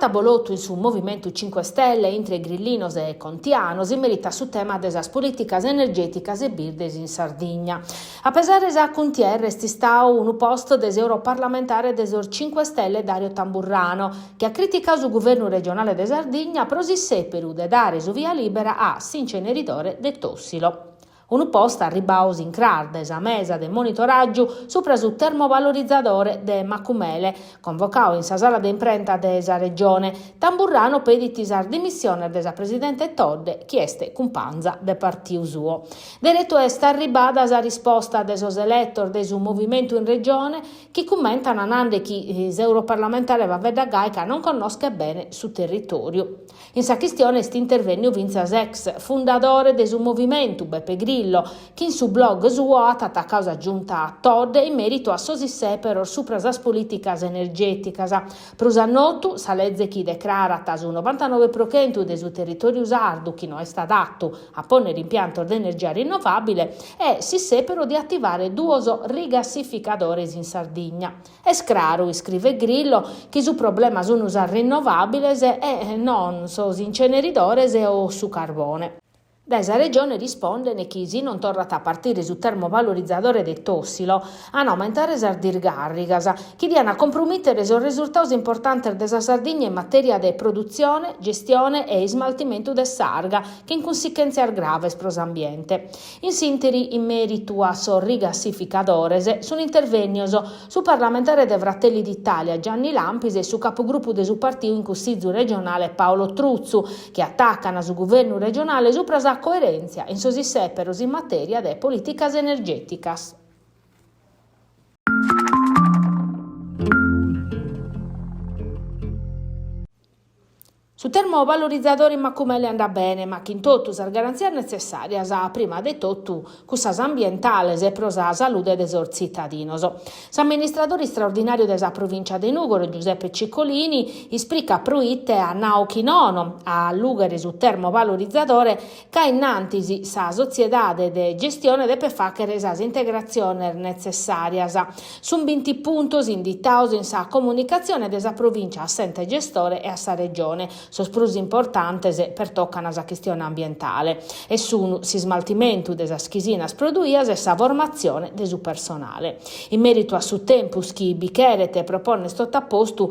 B'at abolotu in su Movimentu Cinque Stelle intre grillinos e contianos in meritu a su tema de sas polìticas energèticas e birdes in Sardigna. A pesare sa cuntierra est istadu unu post de s'europarlamentare de sos Cinque Stelle Dario Tamburrano, chi at criticadu su guvernu regionale de Sardigna pro s'issèperu de dare su via lìbera a s'inceneridore de Tossilo. Unu post arribbadu s'incras de sa mesa de monitoràgiu subra su termovalorizadore de Macumele, convocadu in sa sala de imprenta de sa Regione. Tamburrano pedit sas dimissiones de sa presidente Todde, chi est cumpanza de partiu suo. Deretu est arribbada sa risposta de sos eletos de su Movimentu in Regione, chi cummentan nande chi s'europarlamentare faveddat gai ca non connoschet bene su territòriu. In sa chistione est intervènniu fintzas ex fundadore de su Movimentu, Beppe Grillo, chi in su blog suo at atacadu sa Giunta Todde in mèritu a sos issèperos supra sas polìticas energèticas. Prus a notu, sa leze chi decrarat su novantanove pro chentu de su territòriu sardu chi no est adatu a pònnere impiantos de energia rinnovàbile e s'issèperu de ativare duos rigassificadores in Sardigna. Est craru, iscrivet Grillo, chi su problema sunt sas rinnovàbiles e non sos inceneridores o su carbone. Dae sa Regione rispondent chi si non torrat a partire su termovalorizadore de Tossilo, an a aumentare sas disgàrrigas, chi diant a comprumìtere sos resurtados importantes de sa Sardigna in matèria de produtzione, gestione e ismaltimentu de s'arga, chin cunsichèntzias graves pro s'ambiente. In s'ìnteri, in mèritu a sos rigassificadores, sunt intervènnios su parlamentare de Fratelli d'Italia Gianni Lampis e su capugrupu de su partiu in Cussizu regionale Paolo Truzzu, chi atacan su guvernu regionale supra sa coerèntzia in sos issèperos in matèria de polìticas energèticas. Su termovalorizadore in Macumele andat bene, ma chin totu sas garantzias netzessàrias, prima de totu cussas ambientales e pro sa salude de sos tzitadinos. S'amministradore istraordinàriu de sa Provìncia de Nùgoro, Giuseppe Ciccolini, ispricat proite at nau chi nono a allùghere su termovalorizadore ca innantis sa sotziedade de gestione depet fàghere sas integratziones netzessàrias. Sunt binti puntos inditados in sa comunicatzione de sa Provìncia a s'ente gestore e a sa Regione. Sos prus importantes pertocan sa chistione ambientale e sun s'ismaltimentu de sas chisinas produias e sa formatzione de su personale. In mèritu a su tempus chi bi cheret pro pònnere totu a postu,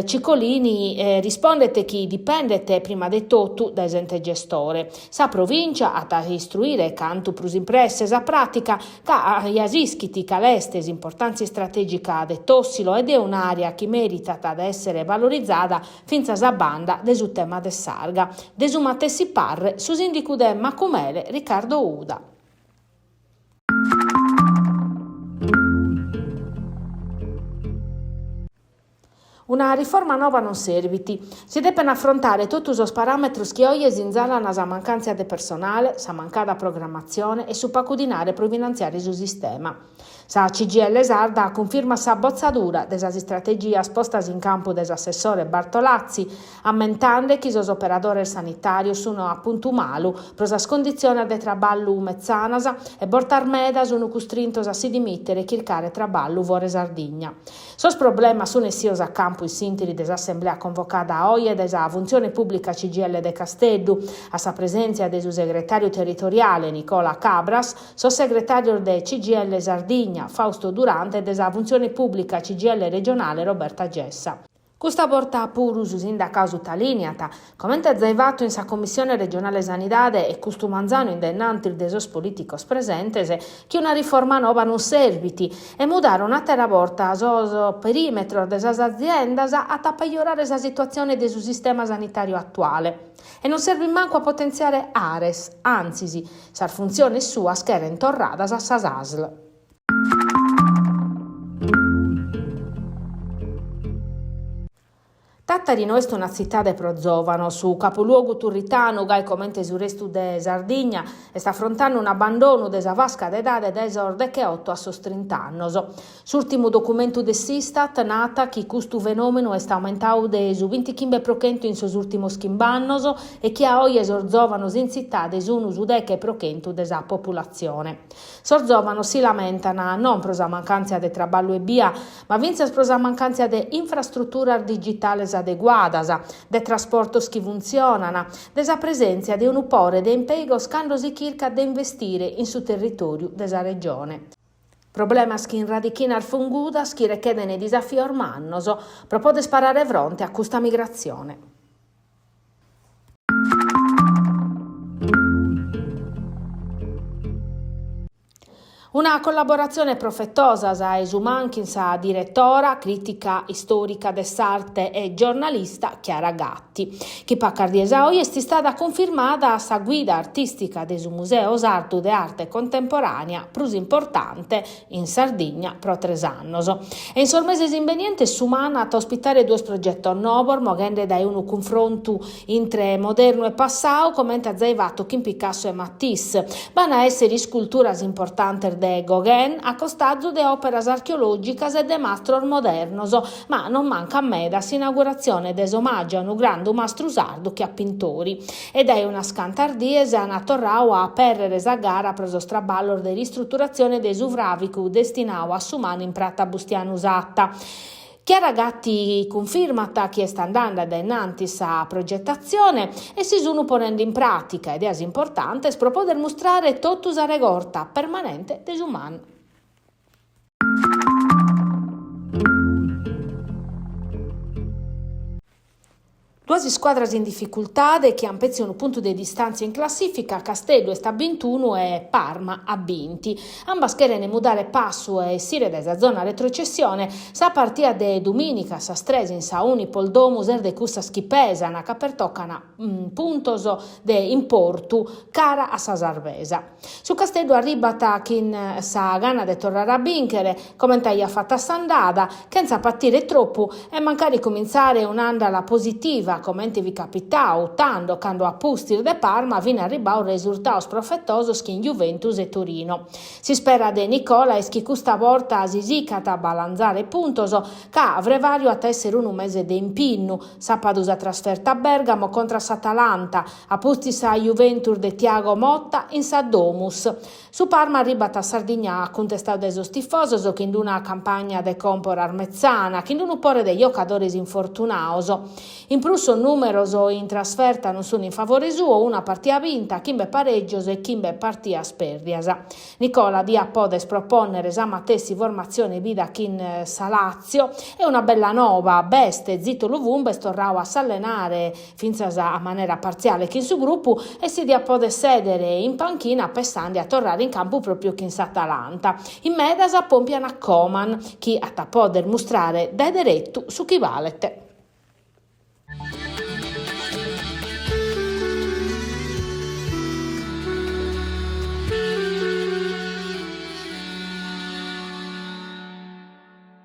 Ciccolini rispondet chi dipendet prima de totu dae s'ente gestore. Sa Provìncia at a istruire cantu prus in presse sa pràtica ca ja s'ischit cale est s'importàntzia istratègica de Tossilo e de un'àrea chi meritat de èssere valorizada fintzas a banda de su tema de s'arga. De su matessi parre su sìndicu de Macumele Riccardo Uda. Una riforma nova non servit. Si depen afrontare totu sos paràmetros chi oje sinzalan sa mancàntzia de personale, sa mancada programmatzione e su pagu dinare pro finantziare su sistema. Sa CGIL sarda cunfirmat sa botzadura de sas istrategias postas in campu de s'assessore Bartolazzi, ammentende chi sos operadores sanitàrios sunt a puntu malu pro sas conditziones de traballu metzanas e bortas meda sunt custrintos a si dimìtere e chircare traballu fora Sardigna. Sos problemas sunt essidos a campu in s'ìnteri de s'assemblea convocada oje dae sa Funtzione Pùblica CGIL de Casteddu, a sa presèntzia de su segretàriu territoriale Nicola Cabras, sos segretàrios de CGIL Sardigna, Fausto Durante e de sa Funtzione Pùblica CGIL regionale Roberta Gessa. Custa borta puru su sindacadu sutalìniat, comente at zai fatu in sa Commissione regionale Sanidade e custu manzanu in dae innantis de sos polìticos presentes, chi una riforma noba non servit e mudare un'àtera borta sos perìmetros de sas aziendas at a pejorare sa situatzione de su sistema sanitàriu atuale. E non servit mancu a potentziare Ares, antzis, sas funtziones suas cherent torradas a sas ASL. Tàtari no est una tzitade pro zòvanos. Su capuluogu turritanu, gai comente su restu de Sardigna, est afrontende un'abbandonu de sa fasca de edade dae sos decheoto a sos trint'annos. S'ùrtimu documentu de s'Istat nat chi custu fenòmenu est aumentadu de su bintichimbe pro chentu in sos ùrtimos chimb'annos e chi a oje sos zòvanos in tzitade sun su deche pro chentu de sa populatzione. Sos zòvanos si lamentan non pro sa mancàntzia de traballu ebbia, ma fintzas pro sa mancàntzia de infrastruturas digitales adeguadas. adeguadas, de trasportos chi funtzionan, de sa presèntzia de unu pore de impèigos cando si chircat de investire in su territòriu de sa Regione. Problemas chin radichinas fungudas chi rechedent disafios mannos pro poder parare fronte a custa migratzione. Una collaboratzione profetosa sa 'e su MAN chin sa diretora, crìtica istòrica de s'arte e giornalista Chiara Gatti, chi pacas dies a oe est istada cunfirmada a sa guida artìstica de su Museu Sardu de Arte Contemporànea prus importante in Sardigna pro tres annos. E in sos meses imbenientes su MAN at a ospitare duos progetos nobos moghende dae unu cunfrontu Intre modernu e passau, comente at zai fatu chin Picasso e Matisse, b'an a èssere isculturas importantes de Gauguin a costazu de òperas archeològicas e de mastros modernos, ma non mancat meda s'inauguratzione de s'omàgiu a unu grandu mastru sardu che a Pintori. E dae unas cantas dies an torrau a apèrrere sa gara pro sos traballos de ristruturatzione de su fràvicu destinau a su MAN in prata Bustianu Satta. Chiara Gatti cunfirmat chi est andende a dae in antis sa progetatzione e si sunt ponende in pràtica ideas importantes pro poder mustrare totu sa regorta permanente de su MAN. Duas iscuadras in dificultade chi ant petzi unu puntu de distàntzia in classìfica, Casteddu est a bintunu e Parma a binti. Ambas cherent mudare passu e essire dae sa zona retrocessione. Sa partida de dumìnica a sas tres in sa Unipol Domus est de cussas chi pesan, ca pertocan puntos de importu cara a sa sarvesa. Su Casteddu arribat chin sa gana de torrare a bìnchere, comente aiat fatu a s'andada, chentza patire tropu e mancari cumintzare un'àndala positiva, comente fit capitadu tando cando a pustis de Parma fin arribados resurtados profetosos chin Juventus e Torino. S'ispera de Nicola est chi custa borta si sicat a balanzare puntos, ca frevàriu at a èssere unu mese de impinnu, sàpadu sa trasferta a Bergamo contra s'Atalanta, A pustis sa Juventus de Thiago Motta in sa Domus. Su Parma arribat a Sardigna cuntestadu dae sos tifosos chin d'una campagna de còmporas metzana, chin d'unu pore de jocadores infortunados. In prus sos nùmeros in trasferta non sun in favore suo, una partia binta, chimbe parègios e chimbe partias pèrdias. Nicola diat poder propònnere sa matessi formatzione bida chin sa Lazio e una bella noba b'est, Zito Luvumbo est torradu a s'allenare fintzas a manera partziale chin su grupu e si diat poder sèdere in panchina pessande a torrare in campu pròpiu chin s'Atalanta. In medas pòmpian a Coman, chi at a poder mustrare dae deretu su chi balet.